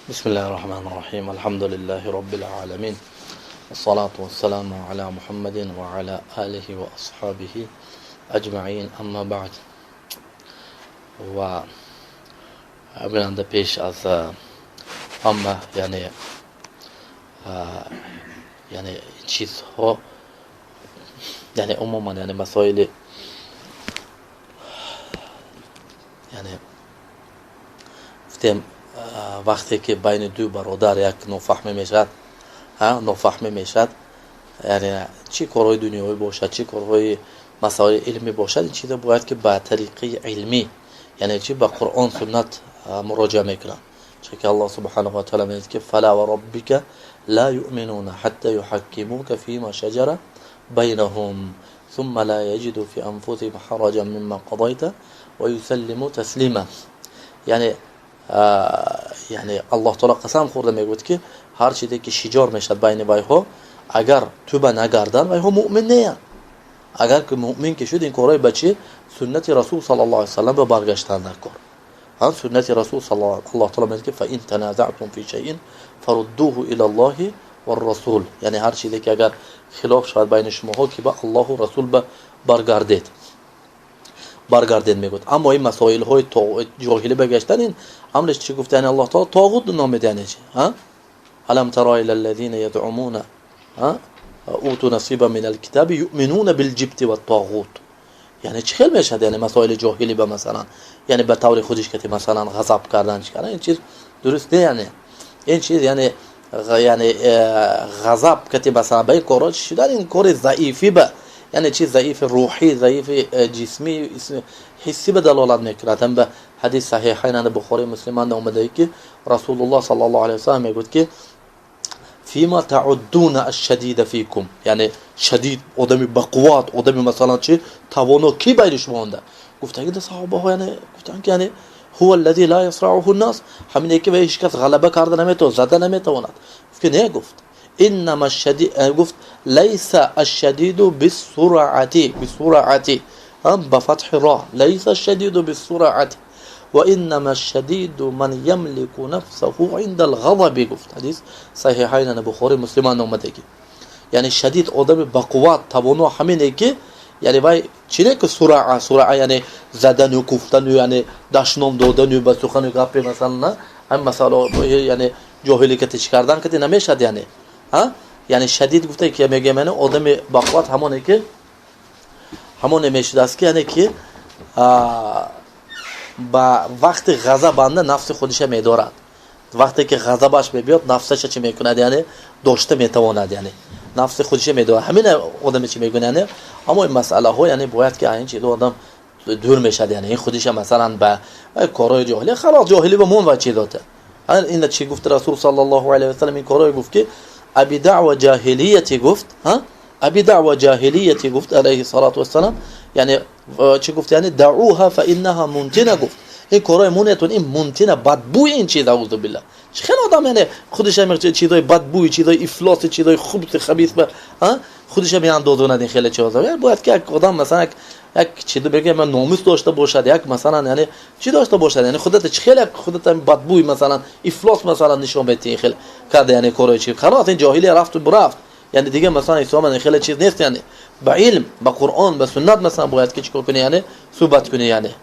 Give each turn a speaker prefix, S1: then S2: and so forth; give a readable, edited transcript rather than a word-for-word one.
S1: بسم الله الرحمن الرحيم، الحمد لله رب العالمين، والصلاة والسلام على محمد وعلى آله وأصحابه أجمعين، أما بعد. و бинанда, пеш аз ҳама, яъне чизҳо, яъне умуман, яъне масоили, яъне гуфтем, вақте ки байни ду бародар як нофаҳмӣ мешавад, нофаҳмӣ мешавад, яъне чӣ корҳои дунёвӣ бошад, чӣ корҳои масоили илмӣ бошад, ин чиза бояд ки ба тариқаи илмӣ, яъне чи, ба Қуръон, суннат муроҷиа мекунанд. Чунки Аллоҳ субҳанаҳу ва таъала мегӯяд ки: فلا وربك لا يؤمنون حتى يحكموك فيما شجر بينهم ثم لا يجدوا في أنفسهم حرجا مما قضيت ويسلموا تسليما. Яъне Аллоҳ таъала қасам хӯрда мегӯяд ки ҳар чизе ки шиҷор мешавад байни вайҳо, агар туба нагарданд, вайҳо муъмин неянд. Агар ки муъмин ки шуд, ин корҳои ба чи, суннати Расул саллаллоҳу алайҳи васаллам ба баргаштан дар кор. Суннати Расул. Аллоҳ таъала мегӯяд ки: فإن تنازعتم في شيء فردوه إلى الله والرسول. Яъне ҳар чизе ки агар хилоф шавад байни шумоҳо, ки ба Аллоҳу Расул ба баргардед, баргардед, мегӯяд. Аммо ин масоилҳои ҷоҳилӣ ба гаштан, ин амреш чӣ гуфта? Яъне Аллоҳ таъала тоғут номид. Яъне чи? ألم تر إلى الذين يزعمون أوتوا نصيبا من الكتاب يؤمنون بالجبت والطاغوت. Яъне чӣ хел мешавад? Яъне масоили ҷоҳилӣ ба, масалан, яъне ба таври худиш кати, масалан, ғазаб кардан, чӣ кардан, ин чиз дуруст не. Яъне ин чиз, яъне ғазаб кати, масалан, ба ин корҳо шудан, ин кори заифӣ ба, яъне чи, заифи рӯҳӣ, заифи ҷисмӣ, ҳиссӣ ба далолат мекунад. Ҳам ба ҳадис саҳиҳайн, Бухори, Муслиманда омадае ки Расулуллоҳ саллаллоҳу алайҳи васаллам мегӯяд ки: فيما تعدون الشديد فيكم. Яъне шадид, одами бақувват, одами, масалан, чи, тавоно ки байни шумо онда? Гуфтанги саҳобаҳо, яъне гуфтанд ки яъне هو الذي لا يصرعه الناس, ҳамине ки ҳеҷ кас ғалаба карда наметавонад, зада наметавонад. Гуфт ки не, гуфт: إنما الشديد, гуфт: ليس الشديد بالسرعة, بالسرعة بفتح الراء, ليس الشديد بالسرعة وإنما الشديد من يملك نفسه عند الغضب. Гуфт, ҳадис саҳиҳайн, Бухори, Муслиман омадагӣ. Яъне шадид, одами бақувват, тавоно ҳамине ки, яъне вай чине ки سرعة, سرعة яъне задану куфтану, яъне дашном додану, ба сухану гапи, масалан, ҳам масъала, яъне ҷоҳилӣ кати чӣ кардан кати намешад. Яъне яъне шадид гуфта ки мегӯям, яъне одами бақувват ҳамоне ки, ҳамоне мешудааст ки, яъне ки ба вақти ғазабанда нафси худиша медорад. Вақте ки ғазабаш мебиёд, нафсаша чӣ мекунад? Яъне дошта метавонад, яъне нафси худиша медорад. Ҳамин одаме чӣ мегӯяд? Яъне аммо ин масъалаҳо, яъне бояд ки ин чизо одам дур мешад. Яъне ин худиша, масалан, ба корҳои ҷоҳилӣ, халос, ҷоҳилӣ ба мон ва чизота. Ина чӣ гуфт Расул саллаллоҳу алайҳи васаллам? Ин корҳое гуфт ки أبي دعوى الجاهلية гуфт, أبي دعوى الجاهلية гуфт алайҳи салату вассалам. Яъне чӣ гуфт? Яъне دعوها فإنها منتنة гуфт. Ин корҳои монетон, ин منتنة, бадбӯй ин чиз, أعوذ بالله. Чӣ хел одам, яъне худиша чизои бадбӯй, чизои ифлоси, чизои хубси, хабис ба худиша меандозонад. Ин хеле чизо бояд ки як одам, масалан, як чиз бигӯям, номус дошта бошад, як, масалан, яъне чӣ дошта бошад. Яъне худата чӣ хел худата бадбӯй, масалан, ифлос, масалан, нишон бетӣ? Ин хел карда, яъне корҳои чи, халос, ин ҷоҳилия рафту бурафт. Яъне дига, масалан, ислом ин хеле чиз нест. Яъне ба илм, ба Қуръон, ба суннат, масалан, бояд ки чӣ кор кунӣ? Яъне суҳбат кунӣ, яъне.